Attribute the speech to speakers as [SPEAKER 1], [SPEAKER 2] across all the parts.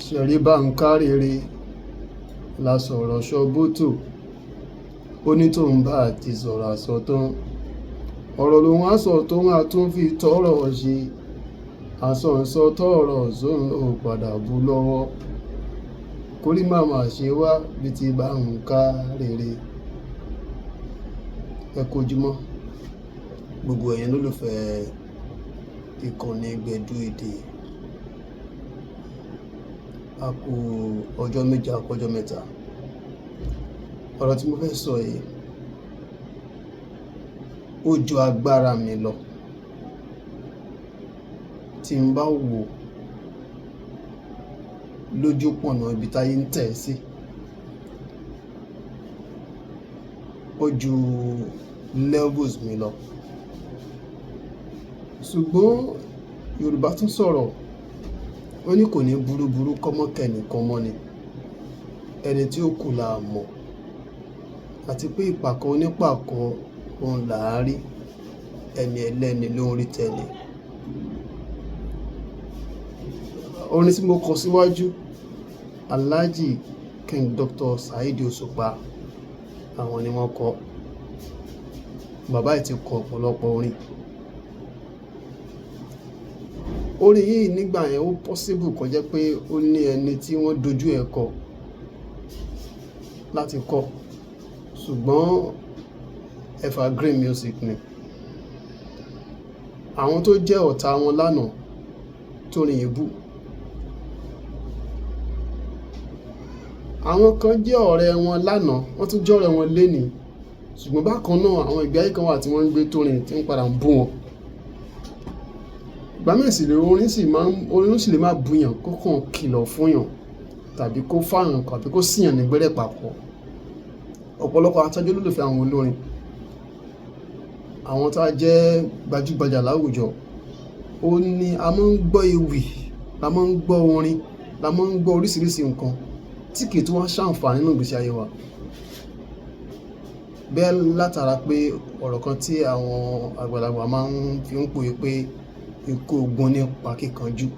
[SPEAKER 1] Ṣẹ̀rí Báńkárẹ́rẹ́ la sọ̀rọ̀ ṣọ́bùtù. Ó ní tóun bá ti sọ̀rọ̀ àsọtán, ọ̀rọ̀ lòun á sọ tóun á tún fi tọrọ ṣe. Àsọǹsọ tọrọ sóun ò padà bú lọ́wọ́. Kórí má má ṣe wá bí ti Báńkárẹ́rẹ́. Ẹ kú ojúmọ́, gbogbo ẹ̀yin olólùfẹ́ ìkànnì Gbẹ̀du Èdè. A kú ọjọ́ méje, a kú ọjọ́ mẹ́ta. Ọ̀rọ̀ tí mo fẹ́ sọ yìí, ó ju agbára mi lọ. Tí n bá wò lójú pọ̀nà ibi táyé ń tẹ̀ sí, ó ju levels mi lọ. Ṣùgbọ́n Yorùbá tún sọ̀rọ̀, ó ní kò ní burúburú kọ́mọ kẹ́ni kan mọ́ ni. Ẹni tí ó kù la mọ̀. Àti pé ìpàkọ́ onípàkọ́ òun là á rí. Ẹni ẹlẹ́ni ló ń rí tẹni. Orin tí mo kọ síwájú, Alhaji King Dr. Saheed Òṣùpá, àwọn ni wọ́n kọ. Bàbá yìí ti kọ ọ̀pọ̀lọpọ̀ orin. Orin yìí nígbà yẹn ó possible kó jẹ́ pé ó ní ẹni tí wọ́n dojú ẹ kọ láti kọ. Ṣùgbọ́n evergreen music ni. Àwọn tó jẹ́ ọ̀tá wọn lánàá tó rìn èébú. Àwọn kan jẹ́ ọ̀rẹ́ wọn lánàá, wọ́n tún jẹ́ ọ̀rẹ́ wọn lénìí. Ṣùgbọ́n bákan náà àwọn ìgbé ayé kan wà tí wọ́n ń gbé tó rìn tí ń padà ń bú wọn. Ìgbà mìíràn sì lè orin sì máa ń, orin sì lè máa bu yàn kó kàn kìlọ̀ fún yàn tàbí kó fà yàn tàbí kó sí yàn ní gbẹ́rẹ́ pàkọ́. Ọ̀pọ̀lọpọ̀ àwọn tó jẹ́ olólùfẹ́ àwọn olórin, àwọn tó jẹ́ gbajúgbajà láwùjọ, ó ní a máa ń gbọ́ ewì, la máa ń gbọ́ orin, la máa ń gbọ́ oríṣiríṣi nǹkan tí kì í tún wá ṣàǹfààní nínú ìgbésí ayé wa. Bẹ́ẹ̀ látara pé ọ̀rọ̀ kan tí àwọn àgbàlagbà máa ń fi ń pòwe pé ikú ogun ní pa kíkanjú,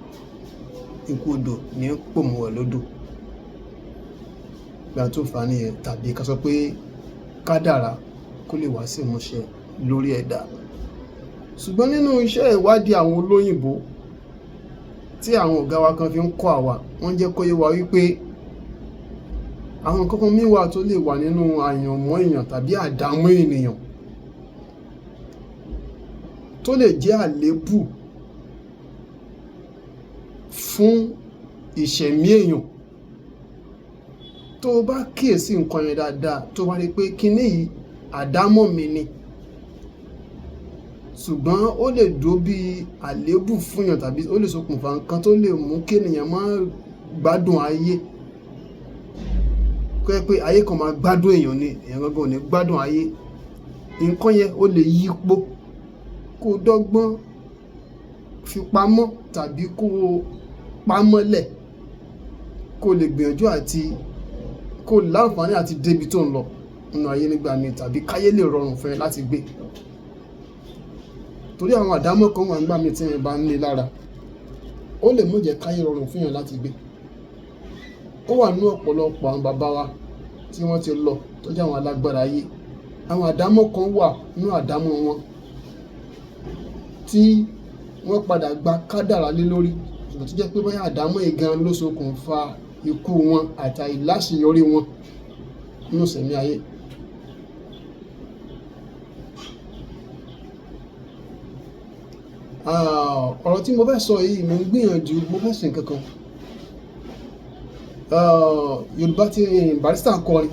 [SPEAKER 1] ikú odò ní pòmùwẹ̀ lódò. Ìgbà tó fà á nìyẹn, tàbí ká sọ pé kádàrá kó lè wá sí ìmúṣẹ lórí ẹ̀dá. Ṣùgbọ́n nínú iṣẹ́ ìwádìí àwọn olóyìnbo tí àwọn ọ̀gá wa kan fi ń kọ́ àwa, wọ́n jẹ́ kó yé wa wípé àwọn nǹkan kan mìí wà tó lè wà nínú àyànmọ́ èèyàn tàbí àdámọ́ ènìyàn tó lè jẹ́ àléébù fún ìṣẹ̀mí èèyàn. Tó bá kíyèsí nǹkan yẹn dáadáa, tó bá rí pé kíní yìí àdámọ́ mi ni, ṣùgbọ́n ó lè dúró bí àléébù fún èèyàn tàbí ó lè ṣokùnfà nǹkan tó lè mú kí ènìyàn máa gbádùn ayé. Kó jẹ́ pé ayé kan máa gbádùn èèyàn ni, èèyàn gangan ò ní gbádùn ayé. Nǹkan yẹn ó lè yípo kó dọ́gbọ́n fi pamọ́ tàbí kó pamọ́lẹ̀ kó lè gbìyànjú àti kó láǹfààní àti dé ibi tó ń lọ nínú ayé nígbà míì tàbí káyé lè rọrùn fún ẹ láti gbé. Torí àwọn àdámọ́ kan wà nígbà míì tí èèyàn bá ń ní lára, ó lè mú jẹ́ káyé rọrùn fún èèyàn láti gbé. Ó wà nínú ọ̀pọ̀lọpọ̀ àwọn bàbá wa tí wọ́n ti lọ tó jẹ́ àwọn alágbára ayé. Àwọn àdámọ́ kan wà nínú àdámọ́ wọn tí wọ́n padà gba kádàrá lé lórí, ṣùgbọ́n tó jẹ́ pé bóyá àdámọ́ yìí gan ló ṣokùnfà ikú wọn àti àìláṣeyọrí wọn nínú ìṣẹ̀mí ayé. Ọ̀rọ̀ tí mo fẹ́ sọ yìí, mò ń gbìyànjú, mo fẹ́ ṣe nǹkan kan. Yorùbá tí Barrister kọrin.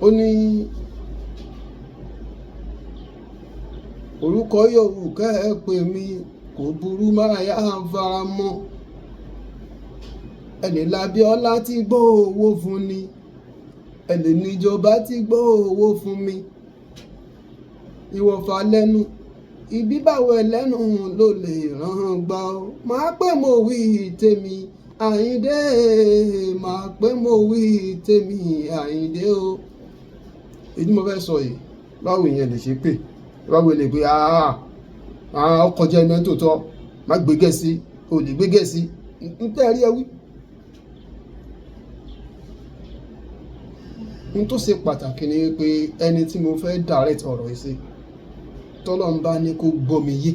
[SPEAKER 1] Ó ní orúkọ yòówù kẹ́ ẹ pè mí, kò burú máa yá fara mọ́. Ẹ lè l'Abíọ́lá tí gbọ́ owó fún ni, ẹ lè níjọba tí gbọ́ owó fún mi. Ìwọ̀fà lẹ́nu, ìbí báwo ẹlẹ́nu ló lè rán gbà ó. Màá pé mo wí tèmi Àyìndé, màá pé mo wí tèmi Àyìndé o. Èyí tí mo fẹ́ sọ yìí, báwo èèyàn lè ṣe pé, báwo lè pé, àá, ó kọjá ẹni tó tọ́. Má gbé Gẹ̀ẹ́sì, o lè gbé Gẹ̀ẹ́sì, ń tẹ́ ẹ rí ẹ wí. N tó ṣe pàtàkì ni pé ẹni tí mo fẹ́ direct ọ̀rọ̀ yìí sí, tọ́lọ́run bá ní kó gbọ́ mi yé,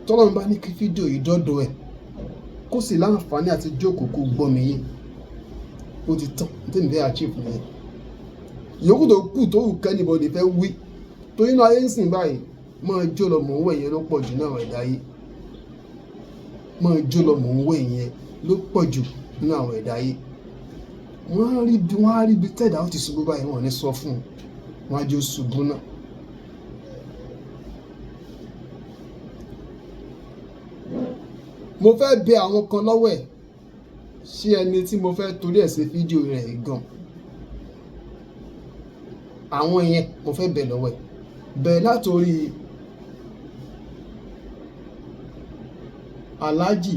[SPEAKER 1] tọ́lọ́run bá ní kí fídíò yìí dọ́dọ̀ ẹ̀, kó sì láǹfààní àti jókòó kó gbọ́ mi yé, ó ti tán. Tí mi fẹ́ achieve nìyẹn. Ìyókù tó kù tó wù kí anybody fẹ́ wí, torí inú ayé ń sìn báyìí, máa jó lọ mò ń wẹ̀ yẹn ló pọ̀ jù náà ẹ̀dá ayé. Máa jó lọ mò ń wẹ̀ yẹn ló pọ̀ jù nínú àwọn ẹ̀dá ayé. Wọ́n á rí bí tẹ̀dá ó ti ṣubú báyìí, wọ́n ò ní sọ fún un, wọ́n á jẹ́ ó ṣubú náà. Mo fẹ́ bẹ àwọn kan lọ́wọ́ ẹ̀, ṣé ẹni tí mo fẹ́ torí ẹ̀ ṣe fídíò rẹ̀ gan. Àwọn yẹn mo fẹ́ bẹ̀ lọ́wọ́ ẹ̀. Bẹ̀rẹ̀ látorí Alhaji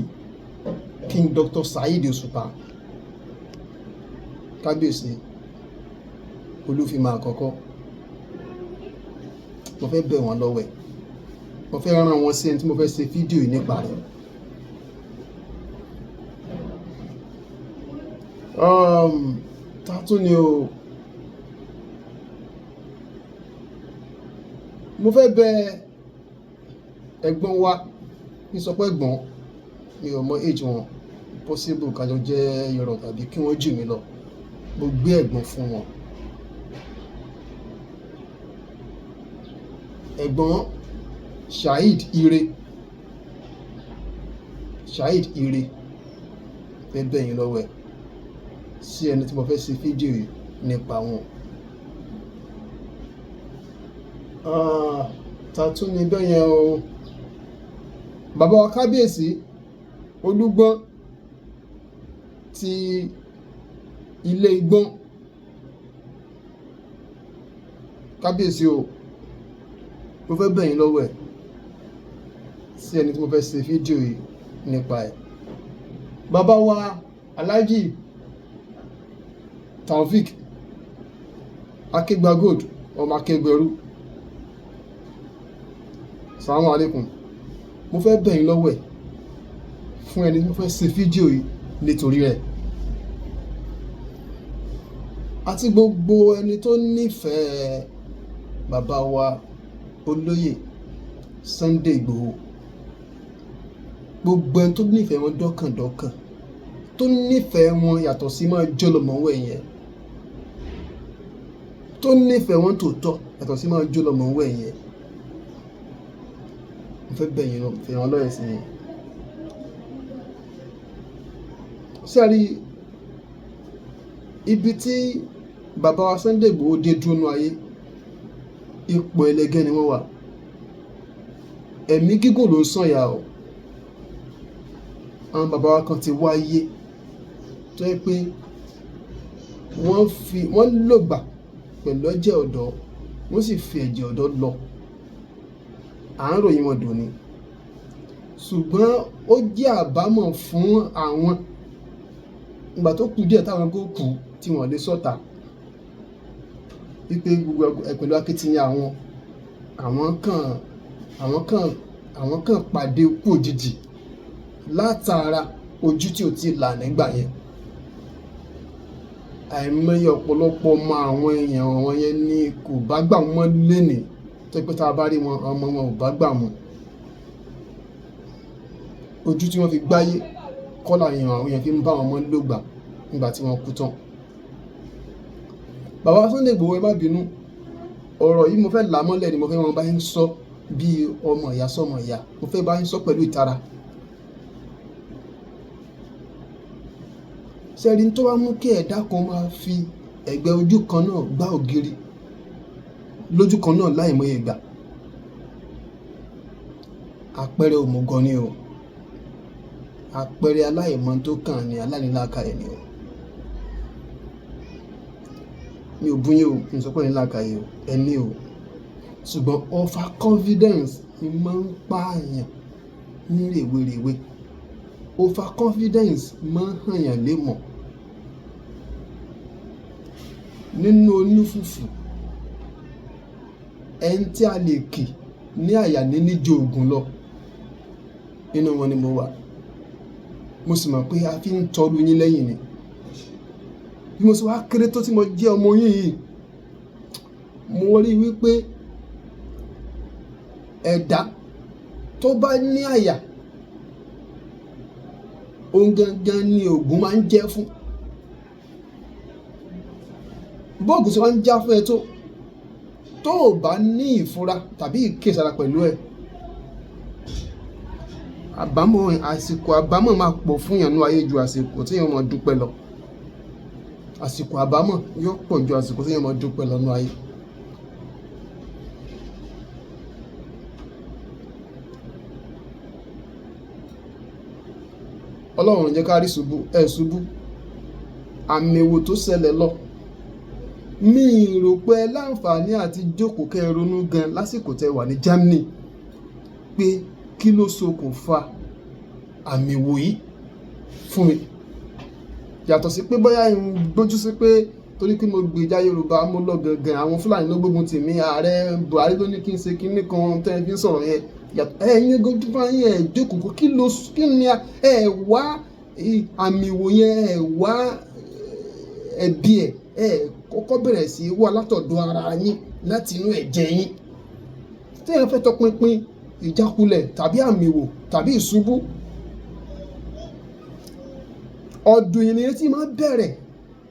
[SPEAKER 1] King Dr. Saheed Òṣùpá, Kábíyèsí Olúfìmọ̀ àkọ́kọ́. Mo fẹ́ bẹ̀ wọ́n lọ́wọ́ ẹ̀. Mo fẹ́ rán wọn sí ẹni tí mo fẹ́ ṣe fídíò yìí nípa rẹ̀. Ta tún ni o. Mo fẹ́ bẹ ẹ̀gbọ́n wa, kí n sọ pé ẹ̀gbọ́n, mi ò mọ age wọn, possible ká jọ jẹ́ ìrọ̀ tàbí kí wọ́n jù mí lọ. Mo gbé ẹ̀gbọ́n fún wọn. Ẹ̀gbọ́n Saheed Ire, Saheed Ire, fẹ́ bẹ̀ yín lọ́wọ́ ẹ̀ sí ẹni tí mo fẹ́ ṣe fídíò yìí nípa wọn. Ta tún ni bẹ́ẹ̀ yẹn o. Bàbá wa Kábíyèsí Olúgbọ́n ti ilé Igbọ́n. Kábíyèsí o, mo fẹ́ bẹ̀ yín lọ́wọ́ ẹ̀ sí ẹni tí mo fẹ́ ṣe fídíò yìí nípa ẹ̀. Bàbá wa Alhaji Taofik Akegba Gold, ọmọ Akẹgbẹrú. Salamu alaikum. Mo fẹ́ bẹ̀ yín lọ́wọ́ ẹ̀ fún ẹni tí mo fẹ́ ṣe fídíò yìí nítorí rẹ̀. Àti gbogbo ẹni tó nífẹ̀ẹ́ bàbá wa olóyè Sunday Igboho. Gbogbo ẹni tó nífẹ̀ẹ́ wọn dọ́kàndọ́kàn, tó nífẹ̀ẹ́ wọn yàtọ̀ sí máa jó lọ mọ̀ wẹ̀ yẹn, tó nífẹ̀ẹ́ wọn tòótọ́ yàtọ̀ sí máa jó lọ mọ̀ wẹ̀ yẹn. Mo fẹ́ bẹ̀ yín, fi hàn lọ́yẹ̀ sí yín. Ṣé ẹ rí ibi tí bàbá wa Sunday Igboho dé dúró nínú ayé? Ipò ẹlẹgẹ́ ni wọ́n wà. Ẹ̀mí gígùn ló ń sànyà o. Àwọn bàbá wa kan ti wáyé tó jẹ́ pé wọ́n lògbà pẹ̀lú ẹ̀jẹ̀ ọ̀dọ́, wọ́n sì fi ẹ̀jẹ̀ ọ̀dọ́ lọ. À ń ròyìn wọn dòní. Ṣùgbọ́n ó jẹ́ àbámọ̀ fún àwọn ìgbà tó kù díẹ̀ táwọn kó kú tí wọ́n lè sọ́ta. Wípé gbogbo ẹ pẹ̀lú akitiyan àwọn kan pàdé ikú òjijì látara ojú tí ò tí ì là nígbà yẹn. Àìmọye ọ̀pọ̀lọpọ̀ ọmọ àwọn èèyàn wọn yẹn ni kò bá gbà wọ́n lénìí, tó jẹ́ pé tí a bá rí wọn, ọmọ wọn ò bá gbà wọ́n. Ojú tí wọ́n fi gbáyé kọ́ làwọn àwọn èèyàn fi ń bá wọn mọ́ lògbà nígbà tí wọ́n kú tán. Bàbá Sunday Igboho, ẹ má bínú. Ọ̀rọ̀ yìí mo fẹ́ là mọ́lẹ̀ ni, mo fẹ́ wọn bá yín sọ bí ọmọ ìyá sọmọ ìyá. Mo fẹ́ bá yín sọ pẹ̀lú ìtara. Ṣé ẹ rí tó bá mú kí ẹ̀dá kan máa fi ẹ̀gbẹ́ ojú kan náà gbá ògiri lójú kan náà láìmọye ìgbà? Àpẹẹrẹ òmùgọ̀ ni o. Àpẹẹrẹ aláìmọ̀ tó kàn ní aláìnílàákàyè ni o. Mi ò bú yín o, mi ò sọ pé nílàákàyè o, ẹ ní o. Ṣùgbọ́n over confidence ni máa ń pa èèyàn ní rèwerèwe. Over confidence máa ń hàn yàn lé mọ̀. Nínú onífùfù, ẹni tí a lè kì ní àyà níní ju ògùn lọ. Nínú wọn ni mo wà. Mo sì mọ̀ pé a fi ń tọ́lu yín lẹ́yìn ni. Bí mo ṣe wá kéré tó tí mo jẹ́ ọmọ yín yìí, mo rí wípé ẹ̀dá tó bá ní àyà, òun gangan ni Ògún máa ń jẹ́ fún. Bóògùn tí wọ́n ń já fún ẹ tó ò bá ní ìfura tàbí ìkíyèsára pẹ̀lú ẹ̀, àbámọ̀, àsìkò àbámọ̀ máa pọ̀ fún èèyàn nínú ayé ju àsìkò tí èèyàn máa dúpẹ́ lọ. Àsìkò àbámọ̀ yóò pọ̀ ju àsìkò tí èèyàn máa dúpẹ́ lọ nínú ayé. Ọlọ́run jẹ́ ká rí ṣubú, ẹ̀ ṣubú. Àmì wo tó ṣẹlẹ̀ lọ? Mi rò pé ẹ láǹfààní àti jókòó kẹ́ ẹ ronú gan lásìkò tẹ́ wà ní Germany pé kí ló ṣokùnfà àmì wò yìí fún mi. Yàtọ̀ sí pé bóyá ń gbójú sí pé torí pé mo gbèjà Yorùbá, mo lọ gangan, àwọn Fúlàní ló gbógun tì mí, ààrẹ Buhari ló ní kí n ṣe kíní kan tẹ́ ẹ fi ń sọ̀rọ̀ yẹn. Yàtọ̀ ẹ̀yin gojú fún yín, ẹ̀ jókòó, kí ló, kí ni ẹ wá àmì wò yẹn, ẹ wá ẹbí ẹ, ẹ kọ́kọ́ bẹ̀rẹ̀ sí í wá látọ̀dọ̀ ara yín láti inú ẹ̀jẹ̀ yín. Tí ẹ fẹ́ tọpinpin ìjákulẹ̀ tàbí àmì wò tàbí ìṣubú, ọdún yìí ni tí máa bẹ̀rẹ̀.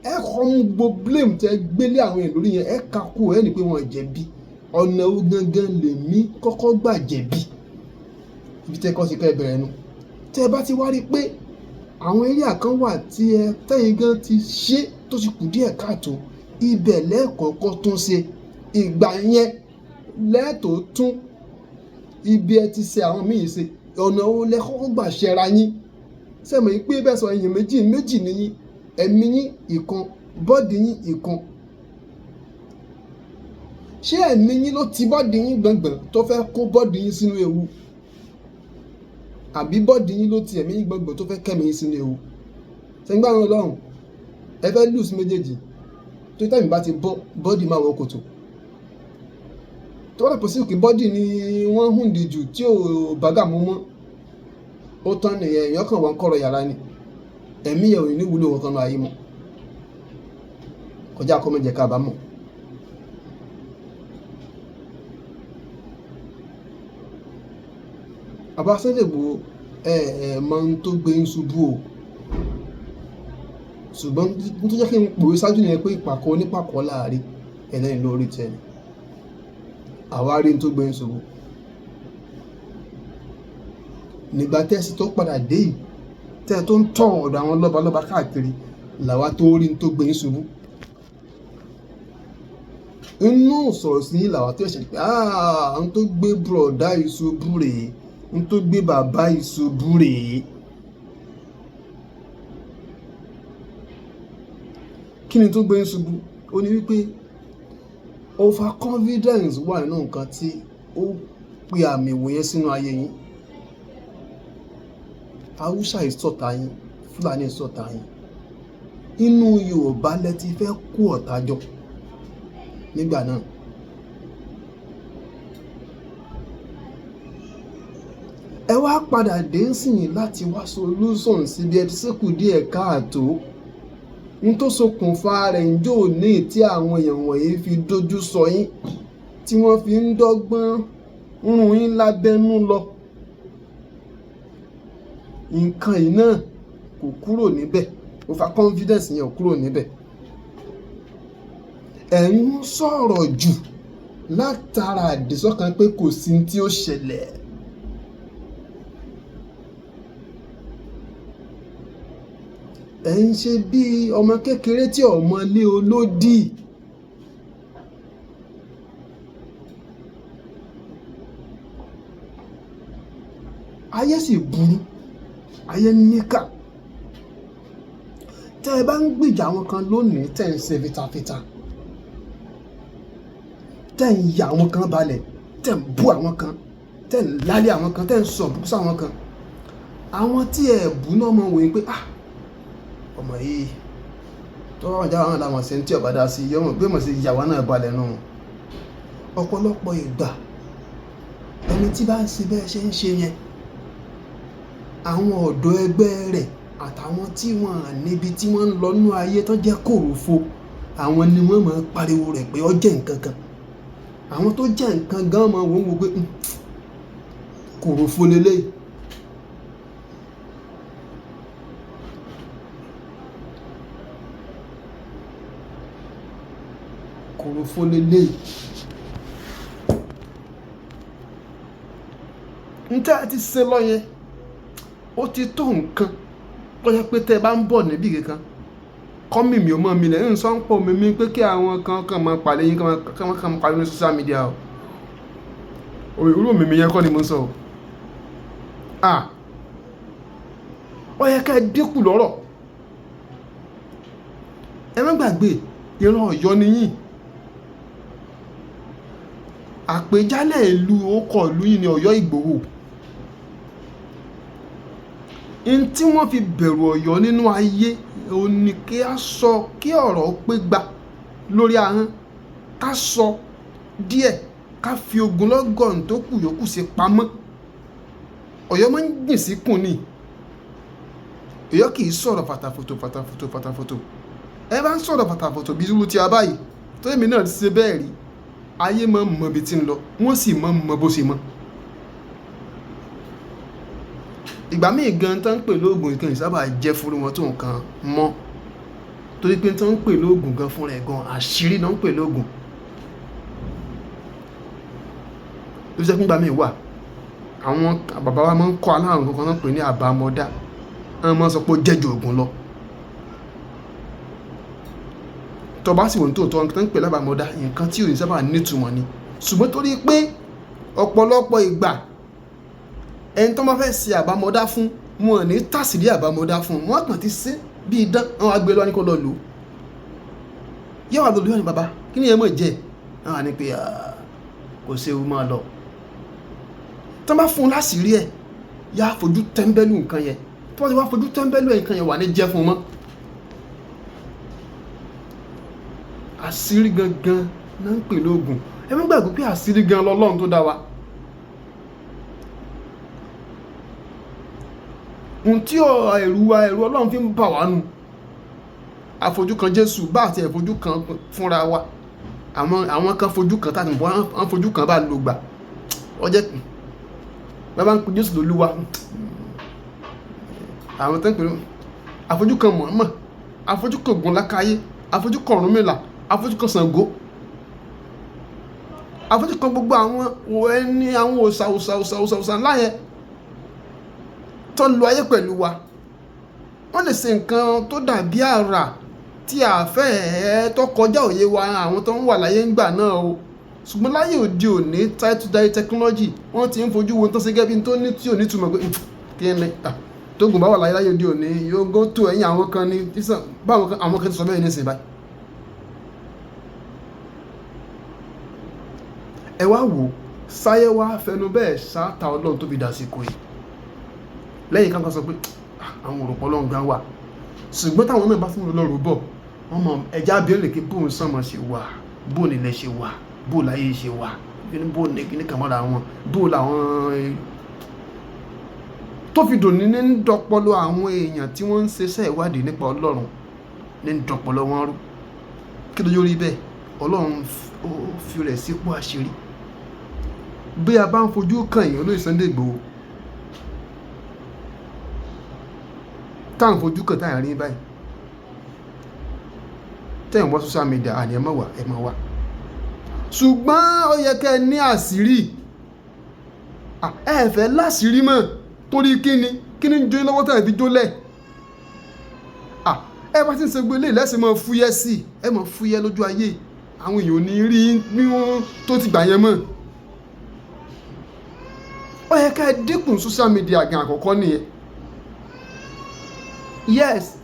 [SPEAKER 1] Ẹ kọ́ mú gbogbo blame tẹ gbélé àwọn èèyàn lórí yẹn, ẹ kà kú ẹ ní pé wọ́n jẹ̀bi. Ọ̀nà wo gangan lèmi kọ́kọ́ gbà jẹ̀bi? Ibi tẹ́ kọ́ sí ká ẹ bẹ̀rẹ̀ nu. Tẹ́ ẹ bá ti wá rí pé àwọn area kan wà tí ẹ tẹ́yìn gan ti ṣe tó ti kù díẹ̀ káàtó, ibẹ̀ lẹ́ẹ̀kọ́kọ́ tún ṣe. Ìgbà yẹn lẹ́ẹ̀tọ́ tún ibi ẹ ti ṣe àwọn míì ṣe. Ọ̀nà wo lẹ kọ́kọ́ gbà ṣẹra yín? Ṣé ẹ mọ̀ pé bẹ́ẹ̀ sọ èèyàn méjì méjì ni yín, ẹ̀mí yín ìkan, body yín ìkan. Ṣé ẹ̀mí yín ló ti body yín gbọ̀ngbọ̀n tó fẹ́ kó body yín sínú ewu? Àbí body yín ló ti ẹ̀mí yín gbọ̀ngbọ̀n tó fẹ́ kẹ́mi yín sínú ewu? Ṣé ń gbà wọn lọ́hùn? Ẹ fẹ́ lose méjèèjì. Tó tẹ̀mí bá ti bọ́, body máa wọ kòtò. Tó bá dẹ̀ possible kí body ni wọ́n hùndì jù tí ò bá gà mú mọ́, ó tán nìyẹn, èèyàn kàn wọ́n kọ̀rọ̀ yàrá ni. Ẹ̀mí yẹn ò ní wúlò kankan nínú ayé mọ́. Kọjá kọ́ mọ́ jẹ́ ká bá mọ̀. Bàbá Sunday Igboho, ẹ ẹ mọ ohun tó gbé ń ṣubú o. Ṣùgbọ́n ohun tó jẹ́ kí n pòwe ṣáájú nìyẹn pé ìpàkọ́ onípàkọ́ láàrin ẹlẹ́ni lórí tẹni. Àwa rí ohun tó gbé ń ṣubú. Nígbà tẹ́sí tó padà dé yìí, tẹ́ ẹ tó ń tọ̀ ọ̀dọ̀ àwọn lọ́balọ́ba káàkiri, làwa tó rí ohun tó gbé ń ṣubú. Inú sọ̀rọ̀ sí yín làwa tó ṣẹ̀ṣẹ̀ pé, "àh, ohun tó gbé bùrọ̀dá yìí ṣubú rèé, ohun tó gbé bàbá yìí ṣubú rèé." Kí ni tó gbé ń ṣubú? Ó ní wípé over confidence wà nínú nǹkan tí ó pe àmì wò yẹn sínú ayé yín. Haúsá yìí sọ̀tà yín, Fúlàní sọ̀tà yín. Inú Yorùbá lẹ ti fẹ́ kó ọ̀tá jọ nígbà náà. Ẹ wá padà dé ńsìnyí láti wá solution sí bí ẹ ti ṣekù díẹ̀ káàtó. Ohun tó ṣokùnfà rẹ̀ ń jò ní tí àwọn èèyàn wọ̀nyí fi dojú sọ yín, tí wọ́n fi ń dọ́gbọ́n rún yín lábẹ́nú lọ. Nǹkan yìí náà kò kúrò níbẹ̀. Over confidence yẹn ò kúrò níbẹ̀. Ẹ̀ ń sọ̀rọ̀ jù látara àdìsọ́kàn pé kò sí ohun tí ó ṣẹlẹ̀. Ẹ̀ ń ṣe bí ọmọ kékeré tí ò mọ ilé olódì. Ayé sì burú, ayé níkà. Tẹ́ ẹ bá ń gbìjà àwọn kan lónìí, tẹ́ ẹ ń ṣe fitafita, tẹ́ ẹ ń ya àwọn kan balẹ̀, tẹ́ ẹ ń bú àwọn kan, tẹ́ ẹ ń lálé àwọn kan, tẹ́ ẹ ń sọ búkú sáwọn kan. Àwọn tí ẹ bú náà mọ̀ wòye pé, "àh, ọmọ yìí tó bá wọn já àwọn làwọn ṣe ń tí ọ̀bá dá sí, yọmọ bí mo ṣe ya wa náà balẹ̀ nù." Ọ̀pọ̀lọpọ̀ ìgbà ẹni tí bá ń ṣe bẹ́ẹ̀ ṣe ń ṣe yẹn, Àwọn ọ̀dọ́ ẹgbẹ́ rẹ̀ àtàwọn tí wọ́n níbi tí wọ́n ń lọ nínú ayé tó jẹ́ kòròfo, àwọn ni wọ́n máa ń pariwo rẹ̀ pé ó jẹ́ nǹkan kan. Àwọn tó jẹ́ nǹkan gan máa wò ó wò pé kòròfo leléyìí. Kòròfo leléyìí. N tí a ti ṣe lọ yẹn, ó ti tó nǹkan tó jẹ́ pé tẹ́ ẹ bá ń bọ̀ níbí kankan, kọ́ mímì ó mọ́ mi lẹ̀ ń sọ ń pọ̀ mímí pé kí àwọn kan kàn máa pàdé yín, kàn máa pàdé ní social media o. Irú mímì yẹn kọ́ ni mo ń sọ o. Ó yẹ ká ẹ dínkù lọ́rọ̀. Ẹ má gbàgbé, ìran Ọ̀yọ́ ni yín. Àpèjálẹ̀ ìlú ókọ̀ ìlú yín ni Ọ̀yọ́ Ìgbòho. N tí wọ́n fi bẹ̀rù Ọ̀yọ́ nínú ayé, òun ni kí a sọ kí ọ̀rọ̀ pé gba lórí ahọ́n, ká sọ díẹ̀, ká fi ogunlọ́gọ̀ tó kù yòókù sí pamọ́. Ọ̀yọ́ máa ń jìn síkùn ni. Ọ̀yọ́ kì í sọ̀rọ̀ fàtàfòtò fàtàfòtò fàtàfòtò. Ẹ bá ń sọ̀rọ̀ fàtàfòtò bí irú tí a báyìí, tó èmi náà ti ṣe bẹ́ẹ̀ rí. Ayé máa ń mọ ibi tí ń lọ, wọ́n sì máa ń mọ bó ṣe mọ́. Ìgbà míì gan tán ń pè lóògùn nǹkan ìsábà jẹ́ fún wọn tó nǹkan mọ́. Torí pé tán ń pè lóògùn gan fún rẹ̀ gan, àṣírí náà ń pè lóògùn. Tó jẹ́ pé ìgbà míì wà, àwọn bàbá wa máa ń kọ́ aláàrùn kankan náà pè ní àbámọ́dá. Wọ́n máa ń sọ pé ó jẹ́ ju ògùn lọ. Tó bá sì wò ní tòótọ́, nǹkan tán ń pè lábàmọ́dá, nǹkan tí ò ní sábà ní ìtumọ̀ ni. Ṣùgbọ́n torí pé ọ̀pọ̀lọpọ̀ ìgbà ẹni tó máa fẹ́ ṣe àbámọ́dá fún, wọn ò ní tàsírí àbámọ́dá fún, wọ́n kàn ti ṣe bí idán, wọ́n á gbé lọ ní kó lọ lò ó. Yóò wá lọ lò ó ní bàbá, kí ni ẹ mọ̀ jẹ́? Wọ́n á ní pé kò ṣe é máa lọ. Tán bá fún un láṣìírí ẹ̀, yá fojú tẹ́ńbẹ́lú nǹkan yẹn. Tó bá ti wá fojú tẹ́ńbẹ́lú nǹkan yẹn, wà ní jẹ́ fún un mọ́. Àṣírí gangan náà ń pè lóògùn. Ẹ má gbàgbé pé àṣírí gan lọ́lọ́run tó dá wa. Ohun tí ẹ̀rù wa, ẹ̀rù Ọlọ́run fi ń bà wá nu. Àfojú kan Jésù, bá àti ẹ̀fojú kan fúnra wa. Àwọn kan fojú kan tàbí wọ́n fojú kan bá lò gbà. Ó jẹ́ bá bá ń pe Jésù lólúwa. Àwọn tó ń pè ní àfojú kan Mọ̀ọ́mọ̀, àfojú kan Ògúnlákáyé, àfojú kan Ọ̀rúnmìlà, àfojú kan Ṣàngó. Àfojú kan gbogbo àwọn ẹni àwọn òòṣà òòṣà òòṣà òòṣà òòṣà ńlá yẹn tó ń lo ayé pẹ̀lú wa. Wọ́n lè ṣe nǹkan tó dàbí àrà tí a fẹ́ tó kọjá òye wa àwọn tó ń wà láyé ńgbà náà o. Ṣùgbọ́n láyé òde òní, title technology, wọ́n ti ń fojú wo tó ṣe gẹ́gẹ́ bí tó ní tí ò ní túmọ̀ pé kí ni tógun bá wà láyé láyé òde òní, yóò gó tó ẹ̀yìn àwọn kan ní báwọn àwọn kan ti sọ bẹ́ẹ̀ nísìnyí báyìí. Ẹ wá wò, sáyé wá fẹnu bẹ́ẹ̀ sáta Ọlọ́run tó fi dàsìkò yìí. Lẹ́yìn kan kan sọ pé àwọn òròpọ̀ Ọlọ́run gan wà. Ṣùgbọ́n táwọn náà bá fún un lọ́rùú bọ̀, wọ́n mọ ẹja abẹ́rẹ́ kí bóun sánmọ̀ ṣe wà, bóun ilẹ̀ ṣe wà, bóun láyé ṣe wà, bóun ní kíní kan mọ́ra wọn, bóun làwọn tó fi dùn ní ní dọpọlọ àwọn èèyàn tí wọ́n ń ṣiṣẹ́ ìwádìí nípa Ọlọ́run ní dọpọlọ wọn rú. Kí ló yóò rí bẹ́ẹ̀? Ọlọ́run ó fi rẹ̀ sípò àṣírí. Bí a bá ń fojú kàn yín olóyè Sunday Igboho, tá à ń fojú kàn tá à ń rí báyìí, tẹ́ ẹ̀ ń wá social media, àní ẹ má wà, ẹ má wà. Ṣùgbọ́n ó yẹ kẹ́ ẹ ní àṣírí. Ẹ fẹ́ láṣìírí mọ́ torí kí ni? Kí ni ń jó lọ́wọ́ tẹ́ ẹ fi jólẹ̀? Ẹ bá ti ń ṣe gbogbo eléyìí lẹ́sìn máa fúyẹ́ sí i, ẹ máa fúyẹ́ lójú ayé. Àwọn èèyàn ò ní rí bí wọ́n tó ti gbà yẹn mọ́. Ó yẹ ká ẹ dínkù social media gan àkọ́kọ́ nìyẹn. Yes,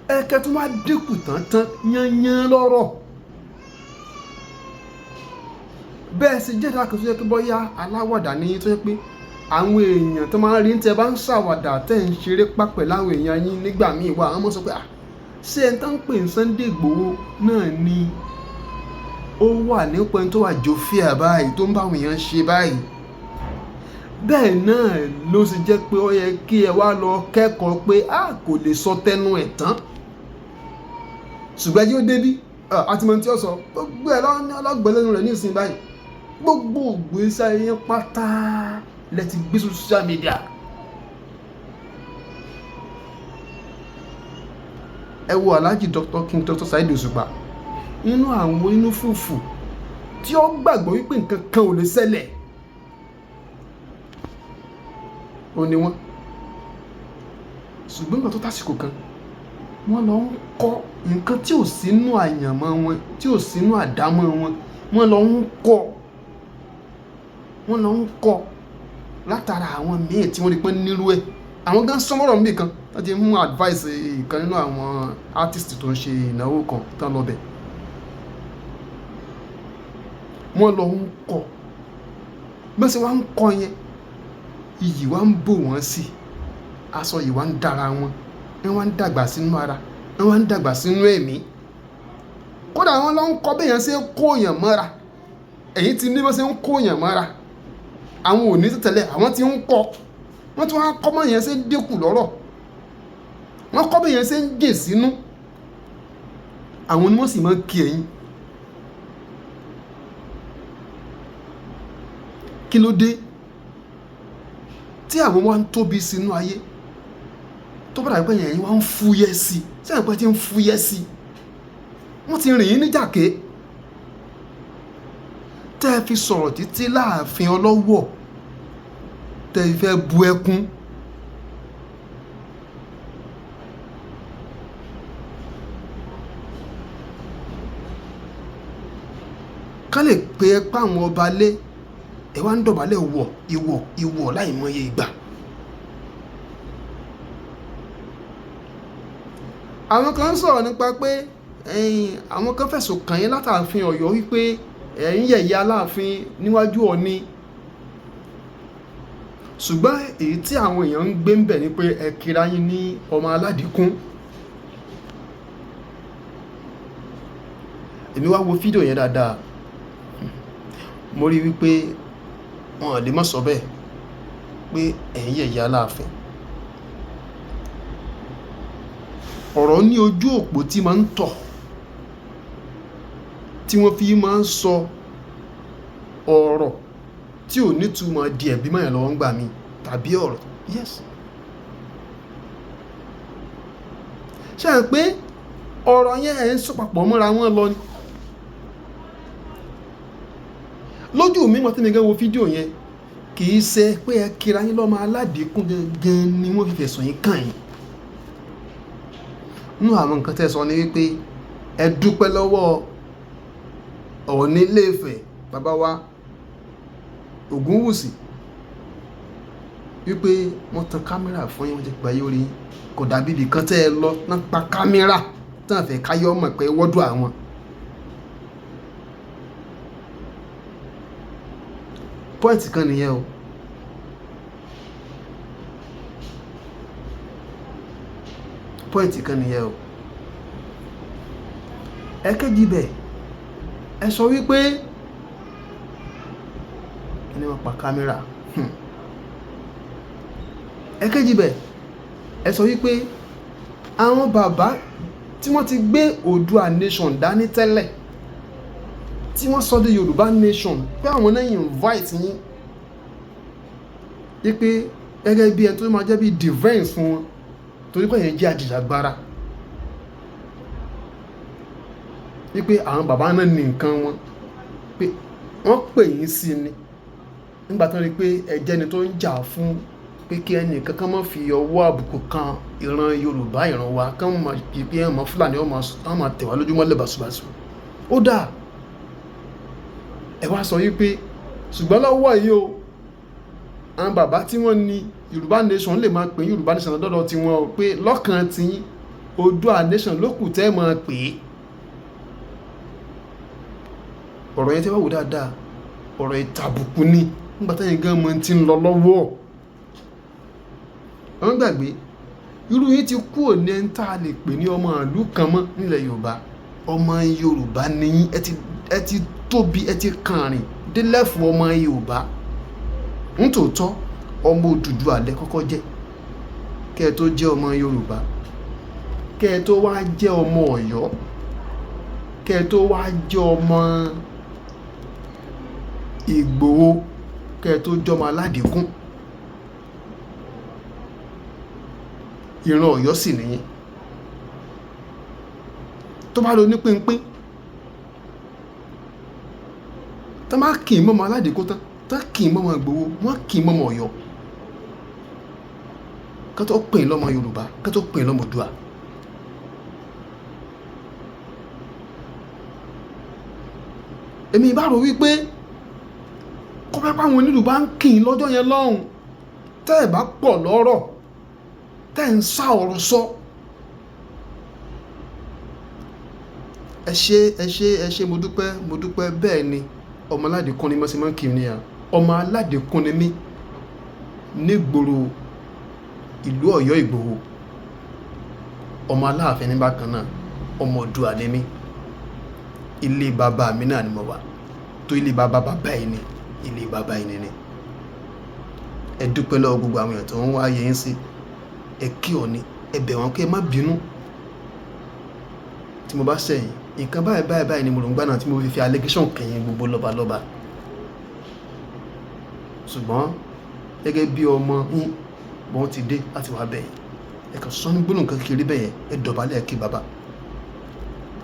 [SPEAKER 1] ẹ kẹ́ tún wá dínkù tán tán yányán lọ́rọ̀. Bẹ́ẹ̀ sì jẹ́ ìdá kan tó yẹ kí bọ́yá aláwàdà ní tó yẹ pé àwọn èèyàn tó máa ń rí tẹ́ bá ń ṣàwàdà tẹ́ ń ṣeré pápẹ̀ láwọn èèyàn yín nígbà míì wà, wọ́n máa sọ pé ṣé ẹni tó ń pè ní Sunday Igboho náà ni ó wà nípa ẹni tó wà jòfíà báyìí tó ń bá àwọn èèyàn ṣe báyìí. Bẹ́ẹ̀ náà ló sì jẹ́ pé ó yẹ kí ẹ wá lọ kẹ́kọ̀ọ́ pé a kò lè sọ tẹnu ẹ̀ tán, ṣùgbọ́n yóò débí àti mọ̀ tí ó sọ gbogbo ẹ̀ lọ́gbẹ̀ẹ́ lẹ́nu rẹ̀ ní ìsìn báyìí. Gbogbo ìgbésí ayé pátá lẹ ti gbé social media. Ẹ wo Alhaji Dr. King Dr. Saheed Òṣùpá, nínú àwọn onínú fùfù tí ó gbàgbọ́ wípé nǹkan kan ò lè ṣẹlẹ̀ ó ní wọ́n. Ṣùgbọ́n nígbà tó tásìkò kan, wọ́n lọ ń kọ́ nǹkan tí ò sínú àyànmọ́ wọn, tí ò sínú àdámọ́ wọn. Wọ́n lọ ń kọ́, wọ́n lọ ń kọ́ látara àwọn míì tí wọ́n rí pé nírú ẹ̀. Àwọn gan sọmọ́rọ̀ níbì kan wọ́n ti mú advice ìkan nínú àwọn artist tó ń ṣe ìnáwó kan tán lọ bẹ̀. Wọ́n lọ ń kọ́ bẹ́ẹ̀ sì wá ń kọ́ yẹn, iyì wá ń bò wọ́n sí, aṣọ yìí wá ń dára wọn, wọ́n wá ń dàgbà sínú ara, wọ́n wá ń dàgbà sínú ẹ̀mí. Kódà wọ́n lọ ń kọ́ bẹ́ẹ̀ yẹn ṣe ń kó yàn mọ́ra. Èyí ti ní bó ṣe ń kó yàn mọ́ra, àwọn ò ní tẹ̀lé, àwọn tí ń kọ́. Wọ́n tún wá kọ́ mọ́ yẹn ṣe ń dínkù lọ́rọ̀, wọ́n kọ́ bẹ́ẹ̀ yẹn ṣe ń jè sínú. Àwọn ni wọ́n sì máa ń kí ẹ̀yin. Kí ló dé tí àwọn wá ń tóbi sínú ayé tó bá dàbí pé ẹ̀yin wá ń fúyẹ́ sí i? Sẹ́yìn pé tí ń fúyẹ́ sí i, wọ́n ti rìn yín níjàké tẹ́ ẹ fi sọ̀rọ̀ títí láàfin ọlọ́wọ̀ tẹ́ ẹ fẹ́ bu ẹkún. Ká lè pe ẹ pa àwọn ọba lé, ẹ wá ń dọ̀bálẹ̀ wọ̀ ìwọ̀ ìwọ̀ láì mọye ìgbà. Àwọn kan ń sọ̀rọ̀ nípa pé àwọn kan fẹ̀sùn kàn yín látàfin Ọ̀yọ́ wípé ẹ̀ ń yẹ̀yẹ́ Aláàfin níwájú Ọọ̀ni. Ṣùgbọ́n èyí tí àwọn èèyàn ń gbé ń bẹ̀ ni pé ẹ kíra yín ní ọmọ aládìkún. Èmi wá wo fídíò yẹn dáadáa, mo rí wípé wọn ò lè má sọ bẹ́ẹ̀ pé ẹ̀ ń yẹ̀yẹ́ Aláàfin. Ọ̀rọ̀ ní ojú òpó tí máa ń tọ̀, tí wọ́n fi máa ń sọ ọ̀rọ̀ tí ò ní túmọ̀ di ẹ̀bí mọ́ yẹn lọ́wọ́ ń gbà mí tàbí ọ̀rọ̀. Yes. Ṣé ẹ pé ọ̀rọ̀ yẹn ẹ̀ ń sọ papọ̀ mọ́ra wọn lọ ni? Lójú mi wọ́n tí mi gan wo fídíò yẹn, kì í ṣe pé ẹ kíra yín lọ́mọ aládìkún gangan ni wọ́n fi fẹ̀sùn yín kàn yín. Nínú àwọn nǹkan tẹ́ ẹ sọ ni wípé ẹ dúpẹ́ lọ́wọ́ Ọọ̀ni Ilé-Ifẹ̀ bàbá wa Ògúnwùsì wípé wọ́n tan kámẹ́rà fún yín, wọ́n ti gba yóò rí yín. Kò dàbí ibì kan tẹ́ ẹ lọ tán pa kámẹ́rà tán fẹ́ káyọ́ mọ̀ pé wọ́dọ̀ àwọn. Pọ́ìntì kan nìyẹn o. Pọ́ìntì kan nìyẹn o. Ẹ̀kejì bẹ̀, ẹ sọ wípé ẹni wọ́n pa kámẹ́rà. Ẹ̀kejì bẹ̀, ẹ sọ wípé àwọn bàbá tí wọ́n ti gbé Oòduà Nation dání tẹ́lẹ̀, tí wọ́n sọ di Yorùbá Nation, pé àwọn náà invite yín wípé gẹ́gẹ́ bí ẹni tó máa jẹ́ bí defense fún wọn, torí pé ẹ̀yin jẹ́ ajìjàgbara, wípé àwọn bàbá náà ní nǹkan wọn, pé wọ́n pè yín sí ni nígbà tí wọ́n rí pé ẹ jẹ́ ẹni tó ń jà fún pé kí ẹnì kankan má fi ọwọ́ àbùkù kan ìran Yorùbá, ìran wa, kán mọ̀ pé ọmọ Fúlàní wọ́n máa tẹ̀ wá lójúmọ́lẹ̀ bàṣubàṣu. Ó dáa, ẹ wá sọ wípé ṣùgbọ́n lọ́wọ́ yìí o, àwọn bàbá tí wọ́n ní Yorùbá Nation lè máa pè Yorùbá Nation lọ́dọ̀ tí wọ́n o, pé lọ́kàn tí Oòduà Nation ló kù tẹ́ máa pè é. Ọ̀rọ̀ yẹn tí wọ́n wò dáadáa, ọ̀rọ̀ ìtàbùkù ni nígbà táyìn gan mọ̀ tí ń lọ lọ́wọ́. Wọ́n gbàgbé irú yín ti kú òní ẹni tá a lè pè ní ọmọ ìlú kan mọ́ nílẹ̀ Yorùbá. Ọmọ Yorùbá ni yín, ẹ ti tóbi, ẹ ti kànrìn dé lẹ́fù ọmọ Yorùbá. Nítòótọ́ Ọmọ Odùduwà lẹ kọ́kọ́ jẹ́ kẹ́ ẹ tó jẹ́ ọmọ Yorùbá, kẹ́ ẹ tó wá jẹ́ ọmọ Ọ̀yọ́, kẹ́ ẹ tó wá jẹ́ ọmọ Ìgbòho, kẹ́ ẹ tó jọmọ Aládìkún. Ìran Ọ̀yọ́ sì nìyẹn. Tó bá lọ ní pínpín, tó má kì í mọ́mọ Aládìkún tán, tó kì í mọ́mọ Ìgbòho, wọ́n kì í mọ́mọ Ọ̀yọ́, ká tó pè é lọ́mọ Yorùbá, ká tó pè é lọ́mọ Oòduà. Èmi bá rò wípé kó bá pa àwọn onílù bá ń kì í lọ́jọ́ yẹn lọ́hùn, tẹ́ ẹ̀ bá pọ̀ lọ́rọ̀, tẹ́ ẹ̀ ń sá ọ̀rọ̀ sọ. Ẹ ṣé, ẹ ṣé, ẹ ṣé, mo dúpẹ́, mo dúpẹ́. Bẹ́ẹ̀ ni, ọmọ Aládìkún ni mo ṣe máa ń kì í nìyà. Ọmọ Aládìkún ni mí nígboro ìlú Ọ̀yọ́ Ìgbòho. Ọmọ Aláàfin ní bákan náà, ọmọ Oòduà ni mí. Ilé bàbá mi náà ni mo wà. Tó ilé bàbá bàbá ẹni, ilé bàbá ẹni ni. Ẹ dúpẹ́ lọ́wọ́ gbogbo àwọn èèyàn tó ń wá yẹ yín sí. Ẹ kí Ọọ̀ni, ẹ bẹ̀ wọ́n kí ẹ má bínú. Tí mo bá ṣẹ̀yìn, nǹkan báyìí báyìí báyìí ni mo rò ń gbà náà tí mo fi fi allegation kẹ̀yìn gbogbo lọ́balọ́ba. Ṣùgbọ́n gẹ́gẹ́ bí ọmọ yín, wọ́n ti dé láti wá bẹ̀ yín. Ẹ kàn sọ ní gbólóhùn kan kiri bẹ́ẹ̀ yẹn, ẹ dọ̀bálẹ̀ ẹ kí bàbá.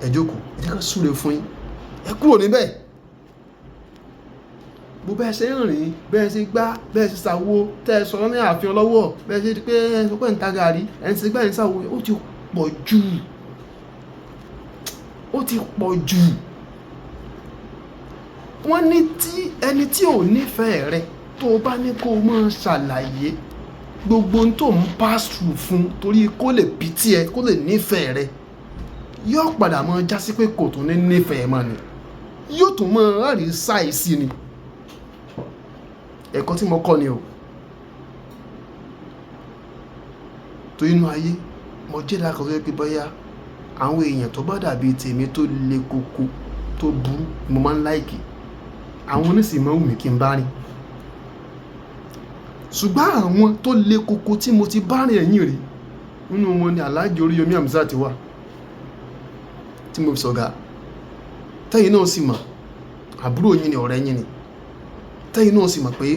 [SPEAKER 1] Ẹ jókòó, ẹ jẹ́ ká súre fún yín. Ẹ kúrò níbẹ̀. Bó bẹ́ẹ̀ ṣe ń rìn, bẹ́ẹ̀ ṣe gbá, bẹ́ẹ̀ ṣe ṣàwo, tẹ́ ẹ sọ̀rọ̀ ní ààfin ọlọ́wọ́, bẹ́ẹ̀ ṣe pé ẹ sọ pé ń ta gàrí, ẹ ń ṣe gbá, ẹ ń ṣàwo, ó ti pọ̀ jù. Ó ti pọ̀ jù. Wọ́n ní tí ẹni tí ò nífẹ̀ẹ́ rẹ tó bá ní kó máa ṣàlàyé gbogbo ohun tó ń pass through fún torí kó lè pity ẹ, kó lè nífẹ̀ẹ́ rẹ, yóò padà máa jásí pé kò tún ní nífẹ̀ẹ́ mọ́ ni. Yóò tún máa rárí ṣàìsí ni. Ẹ̀kọ́ tí mo kọ́ ni o. Torí inú ayé, mo jẹ́ ẹ̀dá kan tó jẹ́ pé bóyá àwọn èèyàn tó bá dàbí tèmi tó le koko, tó burú, mo máa ń like. Àwọn onísìn máa ń wù mí kí n bá rìn. Ṣùgbọ́n àwọn tó le koko tí mo ti bá rìn ẹ̀yìn rí, nínú wọn ni Alhaji Oríyọmí Hamzat wà, tí mo fi sọ̀gá. Tẹ́yìn náà sì mọ̀, àbúrò yín ni, ọ̀rẹ́ yín ni. Tẹ́yìn náà sì mọ̀ pé,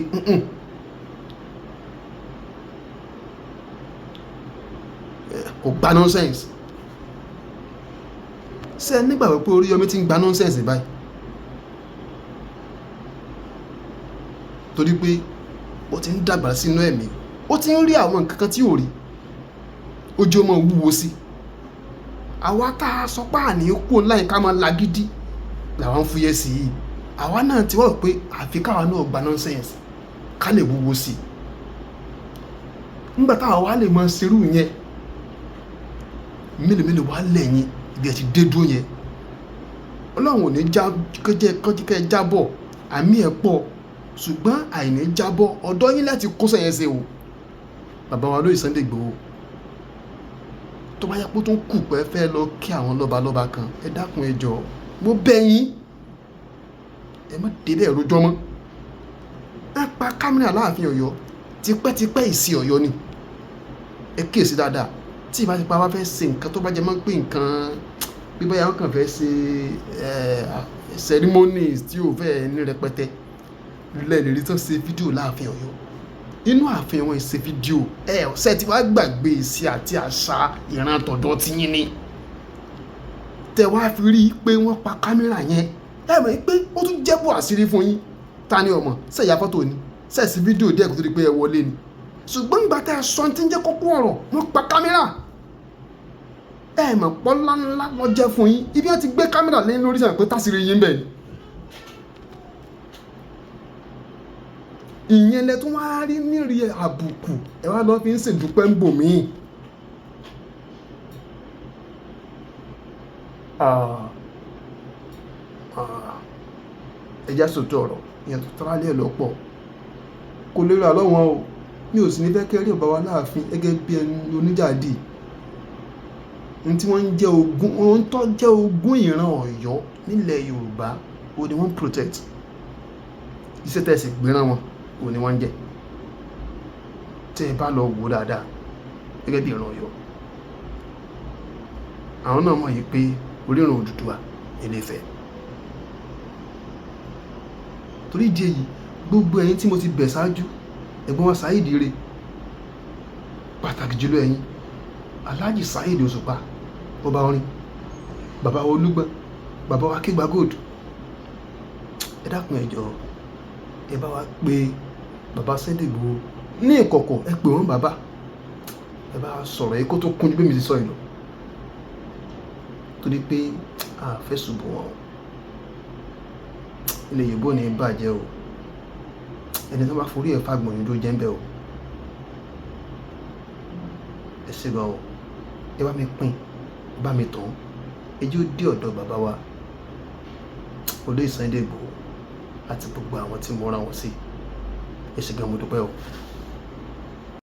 [SPEAKER 1] kò gba nonsense. Ṣé ẹ nígbàgbọ́ pé Oríyọmí ti ń gba nonsense báyìí? Torí pé ó ti ń dàgbà sínú ẹ̀mí, ó ti ń rí àwọn nǹkan kan tí ò rí, ojú ọmọ wúwo sí. Àwa tá a sọ pé àní kú ńlá yìí ká máa lagídí làwọn ń fúyẹ́ sí i. Àwa náà ti wá rò pé àfi káwa náà gba nonsense ká lè wúwo sí i. Nígbà táwa wá lè máa ṣerú yẹn, mélòó mélòó wá lẹ́yìn ibi ẹ ti dé dúró yẹn. Ọlọ́run ò ní já, kó jẹ́ kẹ́ ẹ jábọ̀, àmì ẹ̀ pọ̀, ṣùgbọ́n àìní jábọ̀ ọ̀dọ́ yín láti kó sẹ́yìn ṣe o. Bàbá wa lóye Sunday Igboho, tó bá yẹ kó tún kù pé fẹ́ lọ kí àwọn lọ́balọ́ba kan, ẹ dákun ẹ jọ̀ọ́, mo bẹ̀ yín, ẹ má débẹ̀ rojọ́ mọ́. Ẹ pa kámẹ́rà láàfin Ọ̀yọ́ tipẹ́tipẹ́ ìsìn Ọ̀yọ́ ni. Ẹ kíyèsí dáadáa. Tí ìbá ti pa wá fẹ́ ṣe nǹkan tó bá jẹ mọ́ pé nǹkan bí bóyá wọ́n kàn fẹ́ ṣe, ceremonies tí ò fẹ́ ní rẹpẹtẹ, lẹ́ẹ̀lérí tó ṣe fídíò láàfin Ọ̀yọ́. Inú ààfin wọn ṣe fídíò. Ẹ ṣé tí wàá gbàgbé ìṣe àti àṣà ìran tọ̀dọ̀ tí yín ni. Tẹ wá fi rí i pé wọ́n pa kámẹ́rà yẹn. Ẹ mọ̀ pé ó tún jẹ́ bò àṣírí fún yín. Ta ni ọmọ? Ṣé ìyá fọ́tò ni? Ṣé sì fídíò díẹ̀ kó tó di pé ẹ wọlé ni? Ṣùgbọ́n ìgbà tí ẹ sọ tí ń jẹ́ kókó ọ̀rọ̀, wọ́n pa kámẹ́rà. Ẹ mọ̀ pọ́ ńláńlá lọ jẹ́ fún yín. Ibi wọ́n ti gbé kámẹ́rà lé lórí sàn pé tásìrì yín bẹ̀ ni. Ìyẹn lẹ tún wá rí nírí àbùkù, ẹ wá lọ fi ń ṣèdúpẹ́ ń bò míì. Ẹ já sòótọ́ ọ̀rọ̀, ìyẹn tó tọ́ra lé ẹ̀ lọ́pọ̀. Kò lè rà lọ́wọ́n o. Mi ò sì ní fẹ́ kí ẹ rí ọba wa láàfin gẹ́gẹ́ bí ẹni oníjàdí. Ohun tí wọ́n ń jẹ́ ogún, ohun tó jẹ́ ogún ìran Ọ̀yọ́ nílẹ̀ Yorùbá, òun ni wọ́n ń protect. Iṣẹ́ tẹ̀ sí gbéra wọn, òun ni wọ́n ń jẹ́. Tẹ́ ẹ bá lọ wò dáadáa gẹ́gẹ́ bí ìran Ọ̀yọ́, àwọn náà mọ̀ yìí pé orírun Odùduwà Ilé Ifẹ̀. Torí ìdí èyí, gbogbo ẹ̀yin tí mo ti bẹ̀ ṣáájú, ẹ̀gbọ́n wa Saheed Ire, pàtàkì jùlọ ẹ̀yin Alhaji Saheed Òṣùpá, ọba orin, bàbá wa Olúgbọ́n, bàbá wa Akégbà Gold, ẹ dákun, ẹ jọ̀ọ́, ẹ bá wa pé bàbá Sunday Igboho ní ìkọ̀kọ̀. Ẹ pè wọ́n, bàbá, ẹ bá sọ̀rọ̀ yìí kó tó kún ju bí mi ti sọ yìí lọ, torí pé a fẹ́ ṣubú wọn o. Ilẹ̀ Yorùbá ò ní bàjẹ́ o. Ẹni tó bá forí ẹ̀ fàgbọ̀n yìí ló jẹ́ ń bẹ̀ o. Ẹ ṣé gan o. Ẹ bá mi pín, ẹ bá mi tàn, ẹ jẹ́ ó dé ọ̀dọ̀ bàbá wa olóyè Sunday Igboho àti gbogbo àwọn tí mo rán wọn sí. Ẹ ṣé gan, mo dúpẹ́ o.